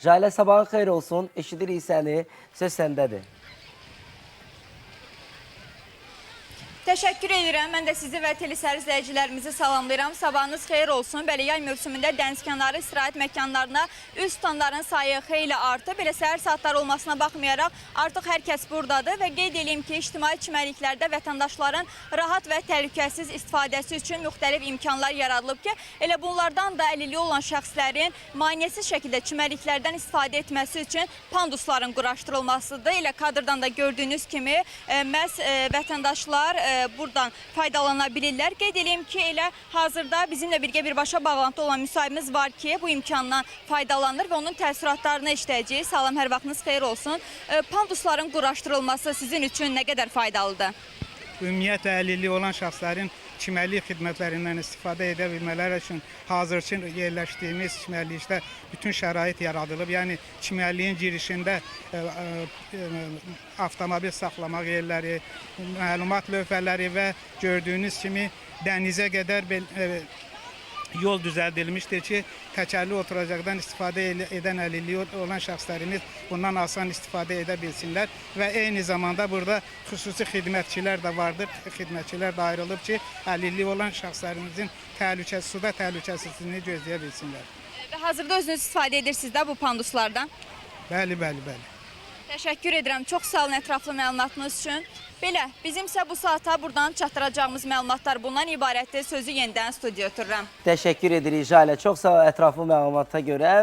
Jalə, sabahın xeyir olsun. Eşidirik səni. Söz səndədir. Təşəkkür edirəm. Mən də sizi və telesər izləyicilərimizi salamlayıram. Sabahınız xeyir olsun. Bəli, yay mövsümündə dənizkənarı istirahət məkanlarına üz tutanların sayı xeyli artıb. Belə səhər saatları olmasına baxmayaraq artıq hər kəs buradadır və qeyd eləyim ki, ictimai çimərliklərdə vətəndaşların rahat və təhlükəsiz istifadəsi üçün müxtəlif imkanlar yaradılıb ki, elə bunlardan da əlilliyi olan şəxslərin maneəsiz şəkildə çimərliklərdən istifadə etməsi üçün pandusların quraşdırılmasıdır. Elə kadrdan da gördüyünüz kimi məhz vətəndaşlar buradan faydalana bilirlər. Qeyd eləyim ki, elə hazırda bizimlə birgə birbaşa bağlantıda olan müsahibimiz var ki, bu imkandan faydalanır və onun təəssüratlarını işləyəcəyik. Salam, hər vaxtınız xeyir olsun. Pandusların quraşdırılması sizin üçün nə qədər faydalıdır? Ümumiyyətlə əlilliyi olan şəxslərin çimərlik xidmətlərindən istifadə edə bilmələri üçün hazırki yerləşdiyimiz çimərlikdə bütün şərait yaradılıb. Yəni çimərliyin girişində avtomobil saxlamaq yerləri, məlumat lövhələri və gördüyünüz kimi dənizə qədər yol düzəldilmişdir ki, təkərli oturacaqdan istifadə edən əlilliyi olan şəxslərimiz bundan asan istifadə edə bilsinlər və eyni zamanda burada xüsusi xidmətçilər də vardır. Xidmətçilər də ayrılıb ki, əlilliyi olan şəxslərimizin təhlükəsiz suda təhlükəsizliyini gözləyə bilsinlər. Və hazırda özünüz istifadə edirsiniz də bu panduslardan? Bəli, bəli, bəli. Təşəkkür edirəm. Çox sağ olun ətraflı məlumatınız üçün. Belə, bizimsə bu saata buradan çatdıracağımız məlumatlar bundan ibarətdir. Sözü yenidən studiyaya ötürürəm. Təşəkkür edirik Jalə. Çox sağ ol ətraflı məlumata görə.